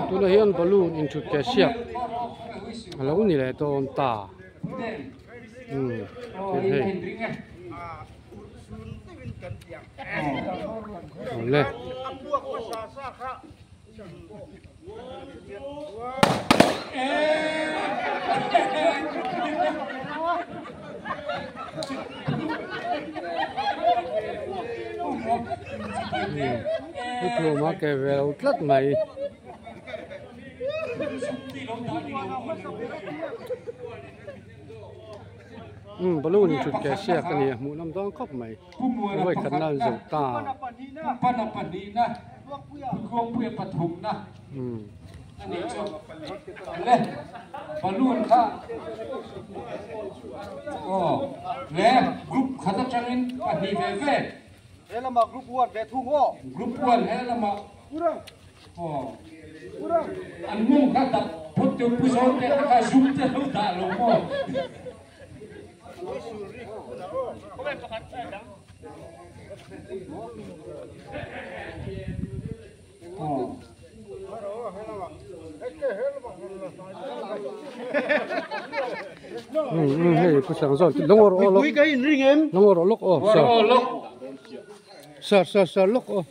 Tunah hian balloon inthut keh siak a lo ni leh dawn ta umm hei awle. Thuama ke ve lo tlat mai. Umm balloon in thut keh siak a ni a hmuh nawm dawn khawp mai. Vawi khat nan zo ta. Umm. Hei pu sang zawn lawng rawh aw lawk lawng rawh lawk aw sir sir sir lawk aw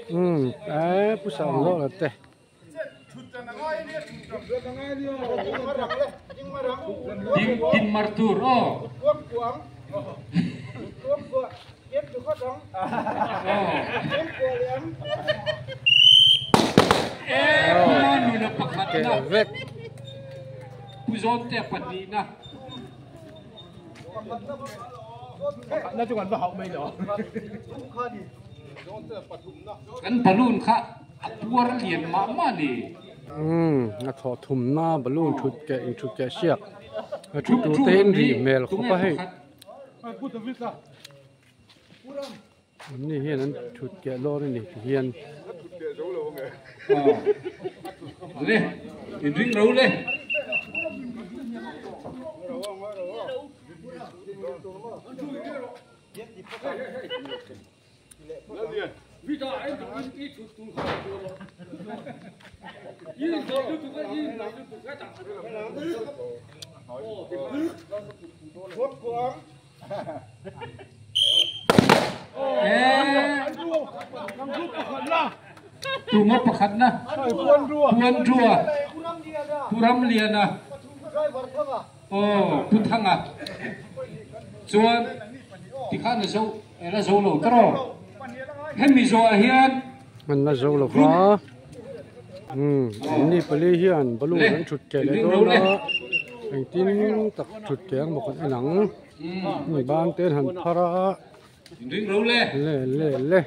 umm eh pu sang zawn a te. Din mar tur aw. Kan balloon kha a puar lian mah mah a ni. Umm a thawh thumna balloon thut keh in thut keh siak a thu tur te in rih hmel khawp a hei. An ni hian an thut keh lawr a ni ti hian. Le in ring lo le. Tuma pakhatna Puanrua Pu Ramliana aw Pu Thanga chuan tikhan a zo la zo lo ta rawh hemi zawhah hian an la zo lo va umm anni pali hian balloon an thut keh leh dawn a engtin tak thut keh ang maw kan en ang hemi ban te an han phar a le le le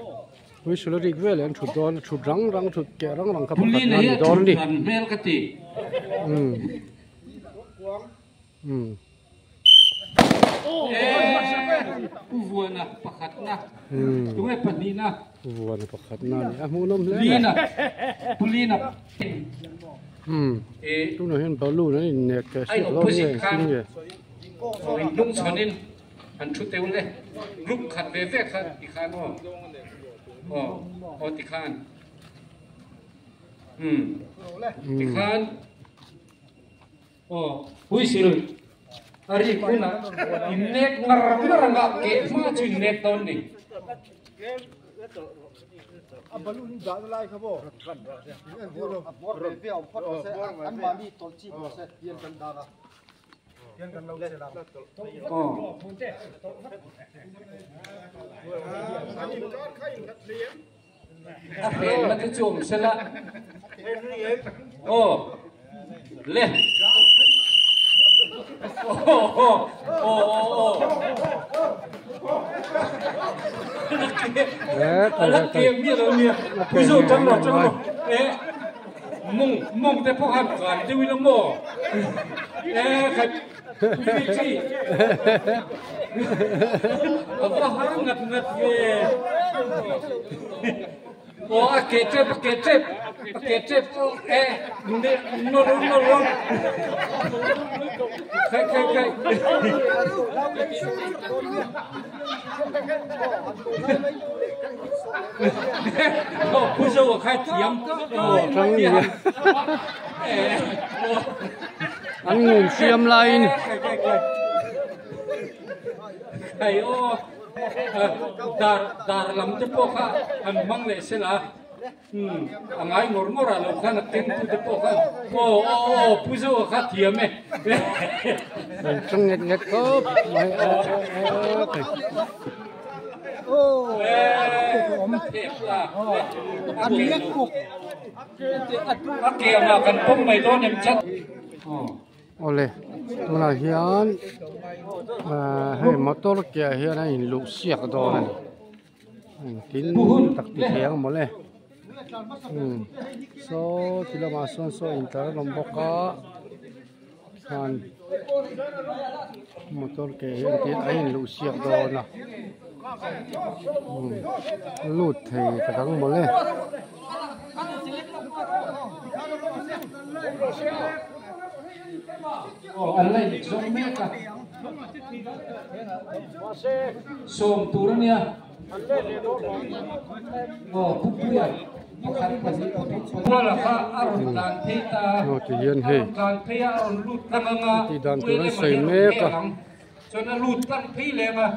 whistle a rik vel leh an thut dawn a thut rang rang thut keh rang rang kha pakhat na a ni dawn a ni umm umm. Pu Vuana pakhatna, tunge pahnihna? Pu Vuana pakhatna a ni a, hmuhnawm hle mai. Lina, Pu Lina. Tunah hian balloon an innek teh hriat lo nge engtin nge. In hnung chhawnin an thu teuh le, group khat ve ve kha tikhan aw, aw, aw tikhan, tikhan. Aw, whistle a rik hunah innek ngar ngar anga keh hma chu innek dawn ni. Aw. A hrenna te chu awm sela. Aw le. Aw aw aw aw. A ke mi lo nia. Pu zo tang lo tang lo. E mong mong te pawh han kan deuh ila maw. E khat Chi. A va har ngat ngat ve. Aw a ke tep a ke tep a ke tep aw e ne nawr nawr rawh khai khai khai aw pu zo a khai thiam aw tang ni an ngun siam laiin khai aw Dar dar lam te pawh kha an hmang leh se la, umm a ngai ngawr ngawr ah lo khan a keng tu te pawh kha aw aw aw Pu Zoa kha thiam e. Kan tang nget nget khawp mai a A ke angah kan pawm mai dawn em chat. Awle tunah hian ahh hei motor ke ah hian a in luh siak dawn a ni engtin tak ti thei ang mawle umm saw ti lamah sawn saw intlar an awm bawk a khan motor ke hian tin a in luh siak dawn a umm lut thei tak ang mawle. Aw an la inzawm mek a, sawm tur a nia. Aw Pu Puia pakhat pahnih pathum Puala kha a rawn tlan phei ta a, a rawn tlan phei a, a rawn lut tlang ang a, Puia lema hi a rawn hel ang. Chuan a lut tlang phei lem a,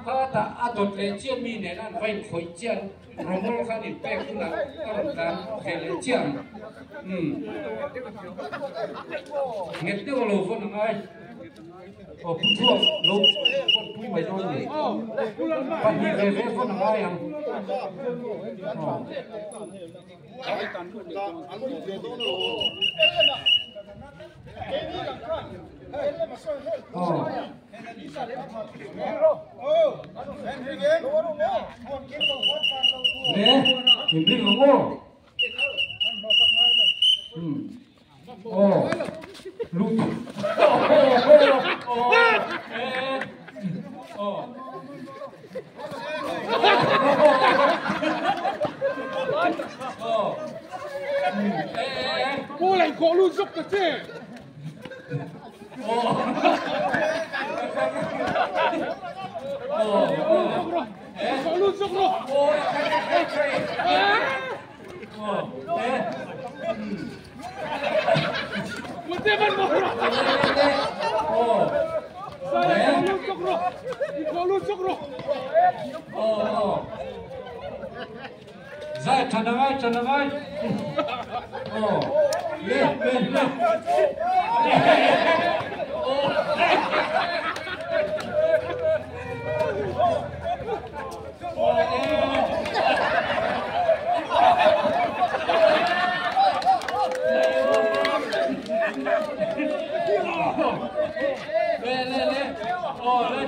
kha tah a dawt leh chiah mi nena an va inkhawih chiah an rawmawl kha an inpek hunah a rawn tlan ve leh chiah ang. Umm. Nghet deuh a lo vawn a ngai. Aw pu chhuak lo vawn pui mai dawn ni. Pahnih ve ve vawn a ngai ang. Aw. Le, inring ang aw. Aw, lut. Aw. Zai tha na ngai tha na ngai aw le le le Le le le aw le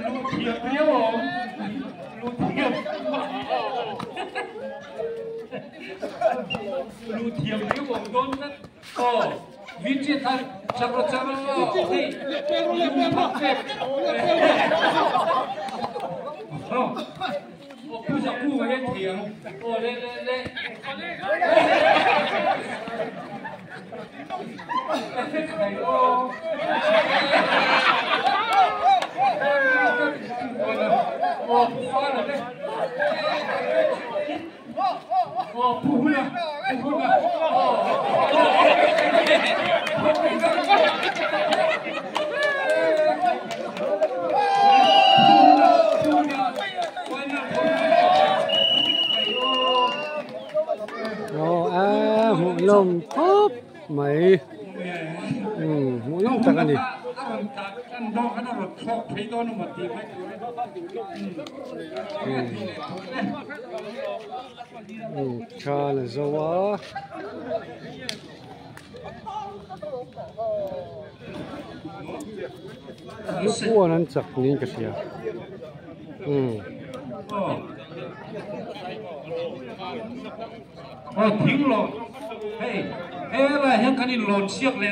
Lu thiam viau awm lu thiam lu thiam viau awm dawn tlat aw Vijay khan chak rawh chak rawh hei lu phak pek aw pu zaku he thiam aw le le le Aw a hmuh nawm khawp mai umm hmuh nawm tak a ni. Umm tha la zo a. Huan an chak niin ka hria umm. Aw thing lawh hei helai hian kan inlawn siak leh.